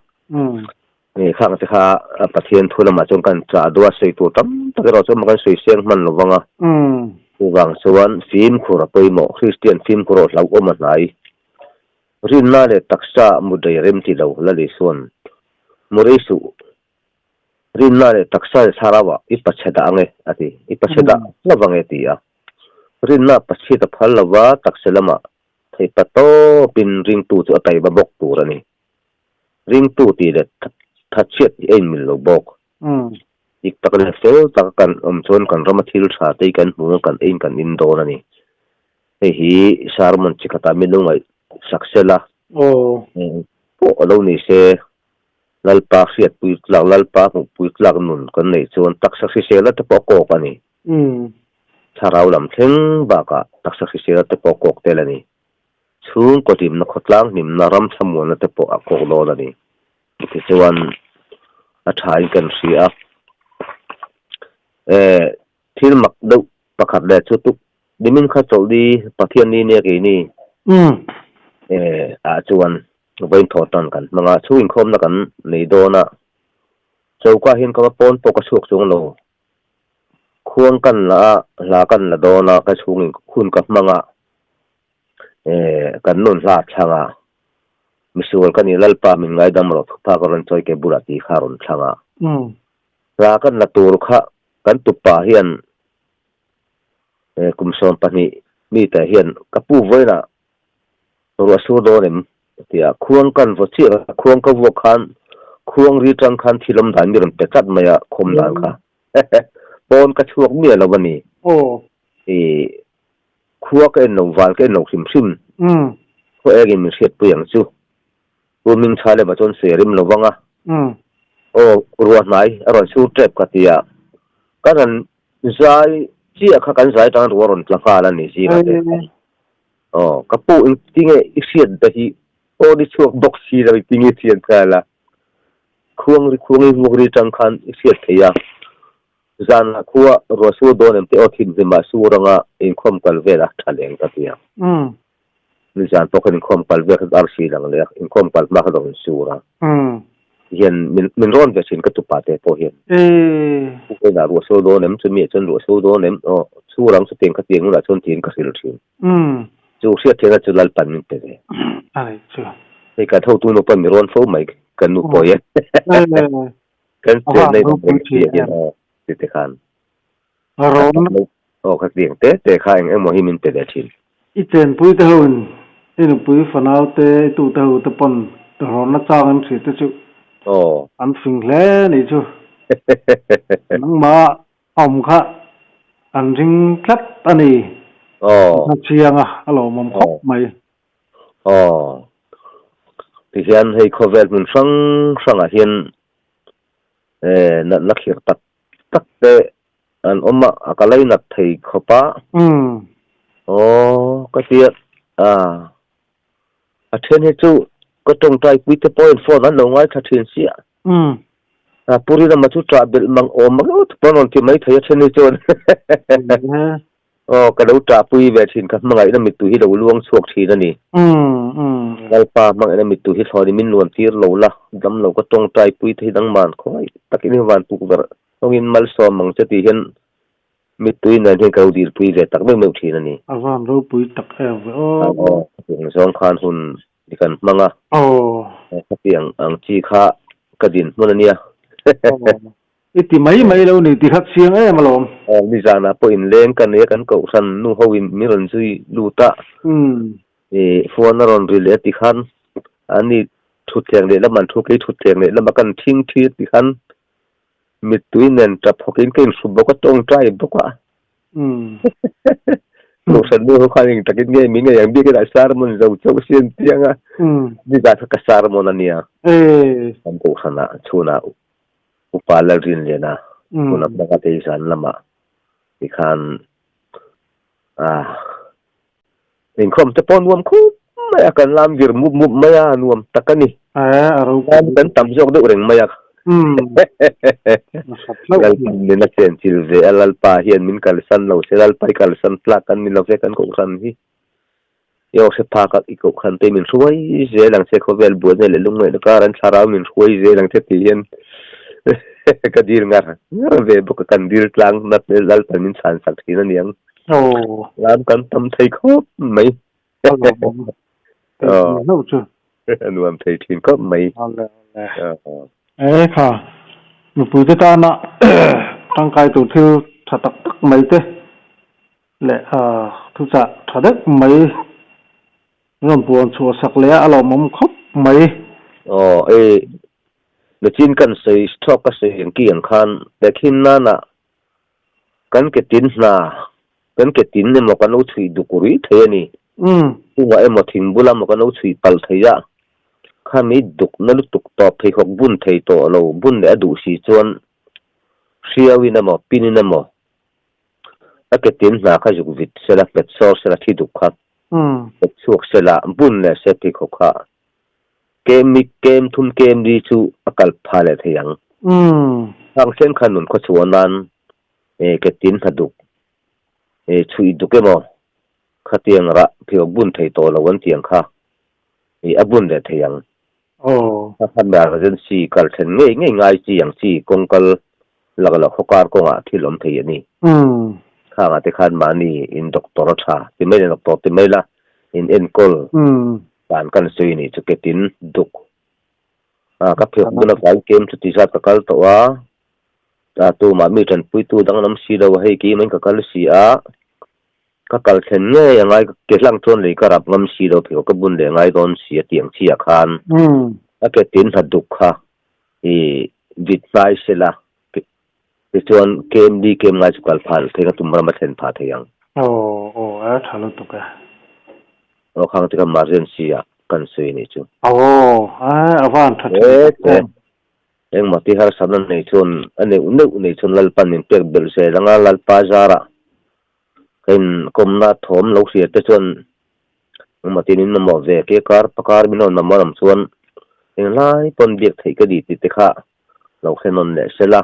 Speaker 2: Khang te kha Pathian thu lamah chuan kan chah duh a, sawi tur tam tak erawh chuan kan sawi seng hman lo vang a. Chuvang chuan fimkhur a pawimawh, Kristian fimkhur erawh hlauhawm a hnai. Rinna leh taksa mut rei a rem ti lo, Lal Isua'n mu rei suh. Rinna leh taksa leh thlarauah i pachhe dah ange a ti, i pachhe dah hlauh ange a ti a. Rinna pachhiat a phal lova taksa lamah Theipa tawpin ringtu chu a taiba bawk tur a ni. Ringtu tih leh thatchhiat hi a inmil lo bawk. Dik tak leh fel taka kan awm chuan kan rama thil tha te hi kan hmu a, kan eiin kan in dawn a ni. Hei hi sermon chi khatah min lo ngaihsak sela pawh a lo ni se, Lalpa hriatpui tlak, Lalpa hmuhpui tlak nun kan neih chuan taksa hrisel te pawh a kawk a ni. Thlarau lam thleng bakah taksa hrisel te pawh kawk tel a ni. Chhungkaw hlimna, khawtlang hlimna, ram thlamuanna te pawh a kawk dawn a ni. Tichuan a thain kan hria a. Thil mak deuh pakhat leh chu tuk nimin kha chawlhni Pathian ni nia keini ah chuan vawiin thawh tan kan hmang a, chhung inkhawmna kan nei dawn a. Choka hian ka va pawn pawh ka chhuak chuang lo. Khuang kan la a, hla kan la dawn a, ka chhungin hun ka hmang a, kan nun hla a thlang a, misual ka ni Lalpa min ngaidam rawh thupa ka rawn chawi ke bulah tih kha a rawn thlang a. Hla kan la tur kha kan tupa hian kum 12 mite hian ka pu vawiinah Ruah sur dawn em? a ti a, khuang kan vaw chiah a, khuang ka vuak khan khuang ri tang khan thil awm dan mi rawn pe tlat mai a, khawm dan kha pawn ka chhuak miah lo a ni. I khua ka en lo, van ka en lo hrim hrim. Khaw engin min hriatpui ang chu. Pu Mingtha lema chuan sawi a rim lo vang a, Aw, ruah hnai a rawn sur tep ka ti a, ka rawn zai chiah kha kan zai tang ruah a rawn tla nghal a ni zingah te khan. Aw, ka pu engtinge i hriat da hi aw ni chhuak bawk si lo engtinge i hriat nghal a, khuang ri khuang i vuak ri tang khan i hriat thei a, zanah khua ruah sur dawn em te aw thinhlim ah sur anga inkhawm kal vel a tha leng ka ti a. Nizan pawh khan inkhawm kal vel kha arsi lang leh a, inkhawm kal hma kha ka rawn sur a. Hian min min rawn ve thin ka tupa te pawh hian. Pu Hena ruah sur dawn em chumi ah chuan ruah sur dawn em aw sur ang chutiang khatiang hunah chuan tiin ka hrilh thin. Chu hriat theihna chu Lalpan min pe ve. Hei kan hotu nu pawn mi rawn fo mai kan nu pawh hian. Kan chenna in awm reng si hian aw ti te khan. Aw khatiang te te kha eng emaw hi min pe ve thin.
Speaker 1: I chenpui te ho in i nupui fanau te i tute ho te pawn rawnna chang an hriat te chu an fing hle nih chu. Nangmah awm kha an ring tlat a ni. A chiang a, a lawmawm khawp mai.
Speaker 2: Aw. Tihian hei khawvel hmun hrang hrangah hian natna khirh tak tak te an awm a, a ka lainat thei khawp a. Aw ka ti a, a then hi chu ka tawngtai pui te pawhin phone an lo ngaithla thin sia. A puri lama chu ṭah belh mang awm mang emaw pawh an rawn ti mai thei a then hi chuan. Aw ka lo ṭah pui ve thin ka hmangaihna mittui hi lo luang chhuak thin a ni. Lalpa hmangaihna mittui hi thlawnin min luan tir lo la, dam lo ka tawngtai pui te hi dangman khawngaih takin i van tukverh hawngin malsawm ang che tih hian mittui nen hian ka lo dil pui ve tak meuh meuh thin a ni.
Speaker 1: A van ropui tak em ve aw.
Speaker 2: Aw, chutiang zawng khan hun i kan hmang a.
Speaker 1: Aw.
Speaker 2: Khatiang ang chi kha ka din hmun a nia.
Speaker 1: I ti mai mai lo ni ti kha chiang em alawm.
Speaker 2: Aw, nizanah pawh inleng ka nei a, kan kohhran nu ho in min rawn zui lut a. I phone a rawn ri leh a ti khan ani thutthleng lehlam an thu kei thutthleng lehlam a kan thing thi a ti khan mittui nen tap hawkin ka inhru bawk a tawngtai bawk a. Kohhran nu ho khan eng takin nge min ngaih ang biakin ah sermon zo chauh si an ti ang a, nizan kha ka sermon a nia. Kan kohhran ah chhunah upa Lalrinliana hun a hmang a kei zan lamah tikhan ah Inkhawm te pawh nuam khup mai a, kan lam vir mup mup mai a, nuam tak a ni. Kan kan tam zawk deuh reng mai a. Lalpan min a chenchil ve a, Lalpa hian min kalsan lo se, Lalpa i kalsan tlak kan ni lo ve kan kohhran hi. I aw hre phak a, i kohhran te min hruai zel ang che, khawvel buaina leh lungngaihna kar an thlarau min hruai zel ang che tih hian ka dil ngar ngar ve bawk a, kan dil tlang na Lalpan min chhan sak thin a niang.
Speaker 1: Aw.
Speaker 2: Lam kan tam thei khawp mai.
Speaker 1: A lawmawm.
Speaker 2: Aw.
Speaker 1: Hlauh chu.
Speaker 2: A nuam thei thin khawp mai.
Speaker 1: Ale ale. E kha mipui te tana tangkai tur thil tha tak tak mai te leh thuchah tha deuh mai rawn puan chhuah sak leh a a lawmawm khawp mai.
Speaker 2: Aw e nachin kan sawi thawk ka sawi ang ki ang khan tehkhin nana Kan ke tin hna, kan ke tin emaw kan lo chhuih duk ruih thei a ni. Chungah emaw thing bula maw kan lo chhuih palh thei a, khami dukna lutuk tawp pheikhawk bun thei tawh lo, bun leh a duh si chuan hriauin emaw pinin emaw a ke tin hna kha zuk vit sela, hmet sawr sela, thi duk kha hmet chhuak sela, bun leh se pheikhawk kha Kem mi kem thum kem li chu a kal pha leh thei ang. Hang chen khan nun khawchhuah nan ke tin hna duk chhuih duk emaw khatiang rah pheiawk bun thei tawh lo an tiang kha a bun leh thei ang. Kha khan emergency kal thlen ngei ngei ngai chi ang chi kawng kal lakloh khawkar kawngah thil awm thei a ni. Khangah te khan mahni in doctor a tha ti mai la doctor ti mai la in enkawl Dan kan sawi nih chu ketin duk a ka phek bula vai kem chu ti zat ka kal tawh a, a tumah mi tanpuitu dang an awm si lo a hei keimah in ka kal si a, ka kal thlen ngei a ngai ke hlang chuan lei ka rap ngam si lo pheikhawk ka bun leh ngai dawn si a tih ang chiah khan a ketin hna duk kha i vit hnai sela tichuan kem li kem ngai chu kal phah thei ka tum ram a thlen phah thei ang.
Speaker 1: Aw aw a tha lutuk e.
Speaker 2: Aw khang te kha emergency ah kan sawi anih chu.
Speaker 1: Aw a van tha thin tak em.
Speaker 2: Engmah ti harsatna nei chuan a neuh neuh nei chuan Lalpan min pek belh zel anga Lalpa zarah ka inkawmna thawm lo hria te chuan engmah tin in mamawh ve ke kar pakar min rawn mamawh lam chuan englai pawn biak theih ka ni tih te kha lo hre nawn leh sela.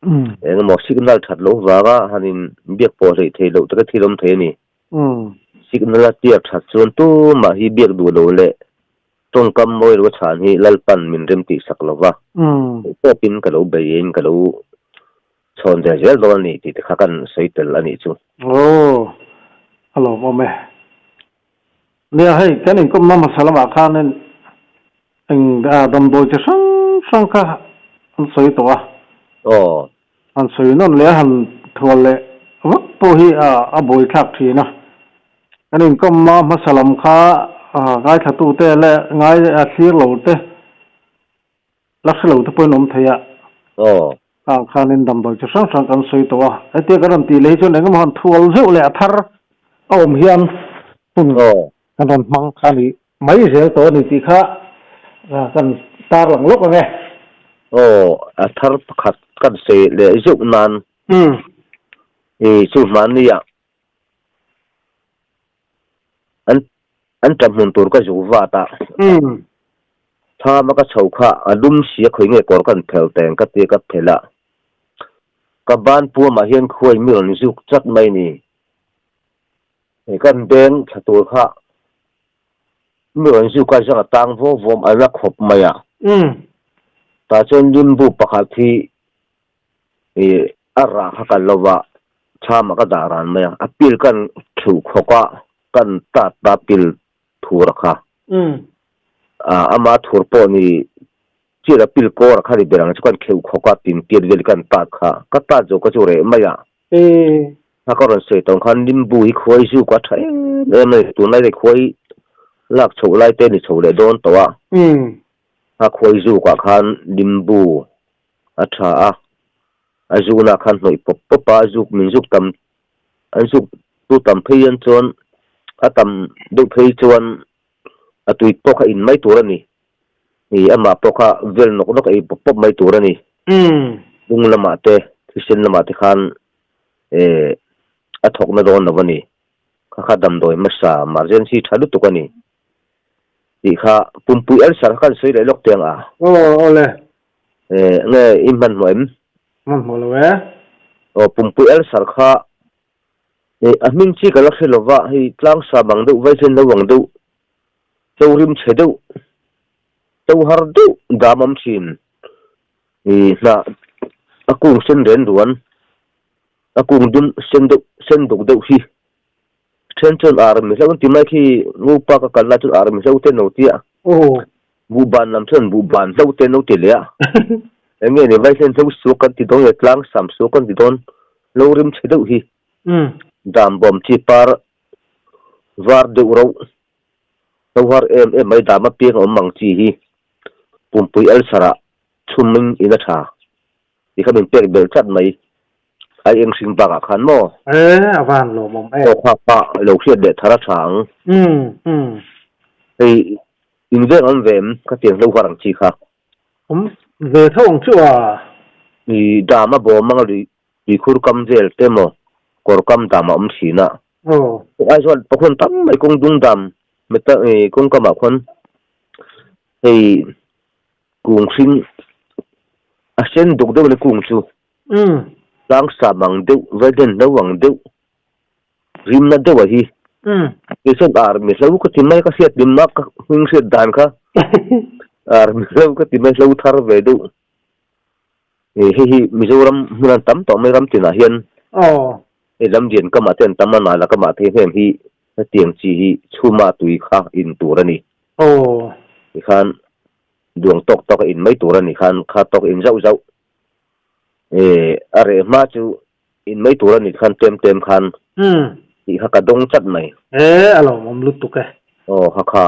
Speaker 2: Engemaw signal that loh vanga han in biak pawh hleih theih loh te ka thil awm thei a ni. Signal a clear that chuan tumah hi biak duh lo leh tawngkam mawi lo chhan hi Lalpan min rem tih sak lo va, theih tawpin ka lo bei in ka lo chhawn ve zel dawn a ni tih te kha kan sawi tel a nih chu.
Speaker 1: Aw, a lawmawm e. Nia hei kan inkawmna hmasa lamah khanin eng damdawi chi hrang hrang kha an sawi tawh a.
Speaker 2: Aw.
Speaker 1: Han sawi nawn leh a han thual leh vak pawh hi a buaithlak thin a. Kan inkawmna hmasa lam kha ngaithlatute leh ngai thlir lo te La hre lo te pawhin awm thei a.
Speaker 2: Aw.
Speaker 1: Khang khanin damdawi chi hrang hrang kan sawi tawh a. Hetia kan rawn tih leh hi chuan engemaw han thual zeuh leh a thar a awm hian hun kan rawn hmang kha a ni mai zel tawh a ni tih kha kan tarlang lawk ang e.
Speaker 2: Aw, a thar pakhat kan sawi leh zeuh nan. I chu hmahnia An an ṭap hmun tur ka zuk vat a. Thlam a ka chho kha a lum si a khawi nge kawr kan phel teng ka tia ka phel a. Ka ban puamah hian khuai mi rawn zuk chat mai ni. Hei kan beng thla tur kha mi rawn zuk a zang a tang vawm vawm a la khawp mai a. Tah chuan limbu pakhat hi Ih a rah kha kal lova chham ah ka dah ran mai a, a pil kan thuh khawk a, kan tat ta pil thur a kha. Ah ama thur pawh ni chiah a pil kawr a kha ni ber ang chu kan kheuh khawk a tin piat vel kan tat kha, ka tat zo ka chu reh mai a. Kha ka rawn sawi tawng khan limbu hi khuai zuk a tha em em a ni, tunlai te khuai. Lak chhoh lai te ni chho leh dawn tawh a. A khuai zukah khan limbu a tha a, a zunah khan hnawih pawp pawp a, zuk min zuk tam an zuk tu tam phei hian chuan a tam deuh phei chuan a tui pawh kha in mai tur a ni. Ih amah pawh kha vel nawk nawk ei pawp pawp mai tur a ni. Lung lamah te thisen lamah te khan eh a thawkna dawn lo a ni. Kha kha damdawi hmasa emergency tha lutuk a ni tih kha pumpui ulcer kha kan sawi leh lawk teng a.
Speaker 1: Aw awle.
Speaker 2: Eh nge i hmanhmawh em?
Speaker 1: Hmanhmawh lo e.
Speaker 2: Aw pumpui ulcer kha eh a hming chi ka la hre lova hei tlang sa bang deuh vai chen lo ang deuh to rim chhe deuh to har deuh dam awm thin ih hnah a kung sen ren ruan. A kung dum sen deuh sen duk deuh hi then chuan ar mi hlo an ti mai khi Ngopa ka kal lai chuan ar mi hlo te an lo ti a, buhban lam chuan buhban hlo te an lo ti leh a, eng nge ni vai hian hlo suak kan ti dawn nge tlang sam suak kan ti dawn lo rim chhe deuh hi dam bawm chi par var deuh rauh hlo har em em mai dam apiang a awm ang chi hi pumpui ulcer ah chhum in in a tha. Ti kha min pek belh tlat mai. Ai eng hring bakah khan maw?
Speaker 1: E, a van lawmawm e.
Speaker 2: Aw kha kha lo hriat leh thar a tha ang.
Speaker 1: Umm, umm.
Speaker 2: Hei, in veng awm ve em? Ka tiang hlo har ang chi kha.
Speaker 1: Awm ve tho ang chu a.
Speaker 2: I dam a bawm anga lui tuikhur kam vel te maw kawr kam dam a awm thin a.
Speaker 1: Aw.
Speaker 2: Aizawl pakhawn tam mai kawng dung dam meta kawng kamah khawn hei Kung hring a sen duk deuh le kung chu. Tlang sam ang deuh, vaiden hlo ang deuh, rimna deuh a hi. Kei chuan ar mi hlo ka ti mai ka hriat lim a ka hming hriat dan kha ar mi hlo ka ti mai hlo thar ve deuh. Hei hi Mizoram hmun an tam tawh mai ram tinah hian hei lam lian kamah te an tam a nala kamah te hian hi hetiang chi hi chhuma tui kha in tur a ni. Tikhan Duang tawk tawk a in mai tur a ni khan kha tawk in zauh zauh eh a reh hma chu in mai tur a ni khan tlem tlem khan tih kha ka dawng chat mai.
Speaker 1: Eh a lawmawm lutuk e.
Speaker 2: Aw kha kha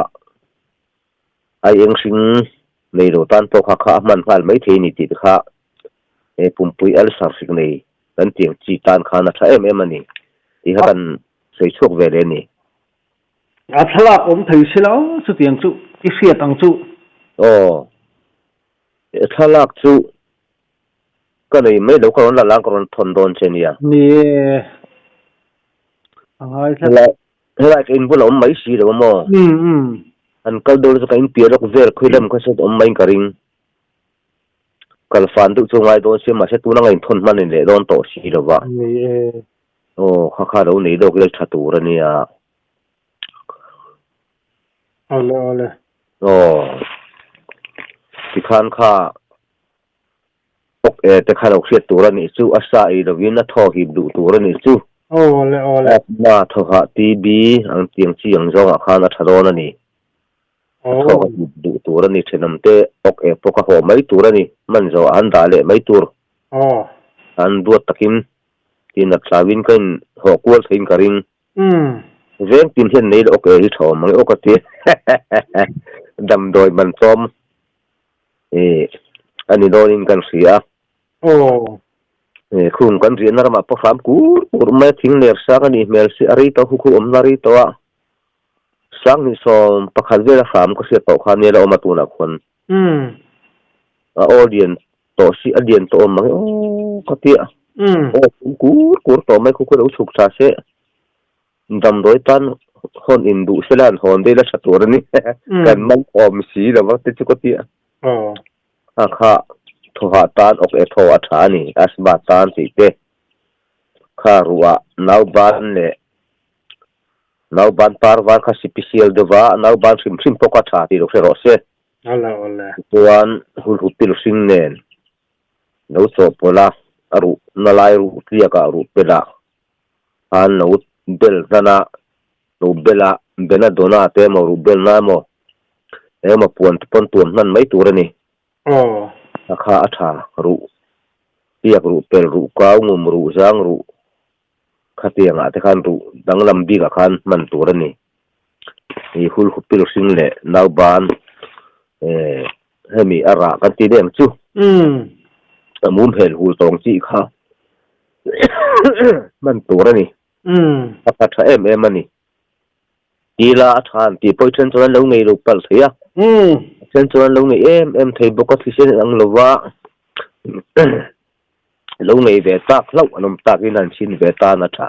Speaker 2: ai eng hring nei lo tan pawh kha kha a hman nghal mai thei a ni tih te kha eh pumpui ulcer hrik nei kan tiang chi tan khan a tha em em a ni tih kha kan sawi chhuak ve leh a ni.
Speaker 1: A thlalak awm thei si lo chutiang chu i hriat ang chu.
Speaker 2: Aw, thlalak chu ka nei mai lo, ka rawn la lang ka rawn thawn dawn che nia.
Speaker 1: Ni e, a ngai tlat.
Speaker 2: Helai ka inbul a awm mai si lo a maw?
Speaker 1: Umm umm.
Speaker 2: An kal deuh chu ka inpiah lawk vel khawi lam kha sawn awm mai in ka ring. Kal fan deuh chu a ngai dawn sia mahse tuna nga inthawn hman in leh dawn tawh si lo va.
Speaker 1: Ni e.
Speaker 2: Aw, kha kha lo nei dawk lel tha tur a nia.
Speaker 1: Awle awle.
Speaker 2: Aw, tikhan kha awk e te kha lo hriat tur a nih chu, a sa ei lovin a thaw hip duh tur a nih chu.
Speaker 1: Awle awle.
Speaker 2: Asthma, thawhah TB ang tiang chi ang zawngah khan a tha dawn a ni. A thaw ka hip duh tur a ni, thenawm te awk e pawh ka haw mai tur a ni, hman zawhah an dah leh mai tur.
Speaker 1: Aw.
Speaker 2: An duat takin Tin a thlauin ka in haw kual theiin ka ring. Veng tin hian nei leh awk e hi tha awm ang e aw ka ti. Damdawi man tlawm ih a ni dawnin kan hria a. Khung kan riahna ramah pawh hram kur kur mai a thing ler sang a nih hmel si a rei tawh khu khu awmna rei tawh a. Sanghnih 11 vela hram ka hriat tawh kha nia la awm a tunah khuan. A aw lian tawh si a lian tawh awm mang e aw ka ti a. Aw tum kur kur tawh mai khu khu lo chhuk tha se. Damdawi tan hawn in duh se la an hawn daih la tha tur a ni. Kan man awm si lo va te chu ka ti a. A kha thawhah tan awk e thaw a tha a ni asthma tan tih te kha ruah nauban leh Nauban par var kha sipisial deuh va, nauban hrim hrim pawh kha tha tih lo hre rawh se.
Speaker 1: Awle awle.
Speaker 2: Tichuan hulhu pil hring nen lo chawhpawlh a, a ruh na lai ruh tliak ah ruh pel ah khan lo bel hnan a, lo bel a, bena dawna te emaw ruh bel na emaw engemaw puan te pawn tuam hnan mai tur a ni.
Speaker 1: Aw.
Speaker 2: A kha a tha ruh tliak ruh pel ruh kau ngum ruh zang ruh Khatiangah te khan ruh danglam bikah khan hman tur a ni. I hulhupil hring leh nauban eh hemi a rah kan ti deuh ang chu. A mum hel hul tawng chi kha hman tur a ni. A tha tha em em a ni. Tila a tha an tih pawh i then chuan an lo ngei lo palh thei a. A then chuan an lo ngei em em thei bawk a, thisen an ang lo va. Lo ngei ve tak hlauh an awm takin an chhin ve tan a tha.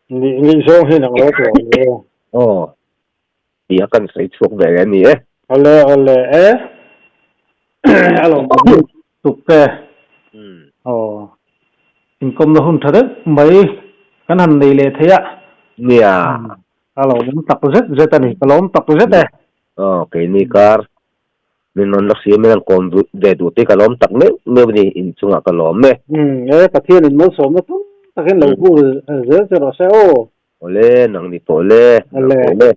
Speaker 1: Nih nih zawng hian ang lo tawh ang e.
Speaker 2: Aw, ti a kan sawi chhuak ve a ni e.
Speaker 1: Awle awle e. A lo awm tuk e. Aw, inkawmna hun tha deuh mai kan han nei leh thei a.
Speaker 2: Nia.
Speaker 1: A lo awm tak zet zet a ni, ka lawm tak zet e.
Speaker 2: Aw, keini kar Min rawn la hria mai ang kawm ve duh te ka lawm tak meuh meuh a ni, inchungah ka lawm e.
Speaker 1: Umm e, Pathian in malsawmna tam takin lo hur zel che rawh se aw.
Speaker 2: Awle, nang ni pawh le, nang pawh le.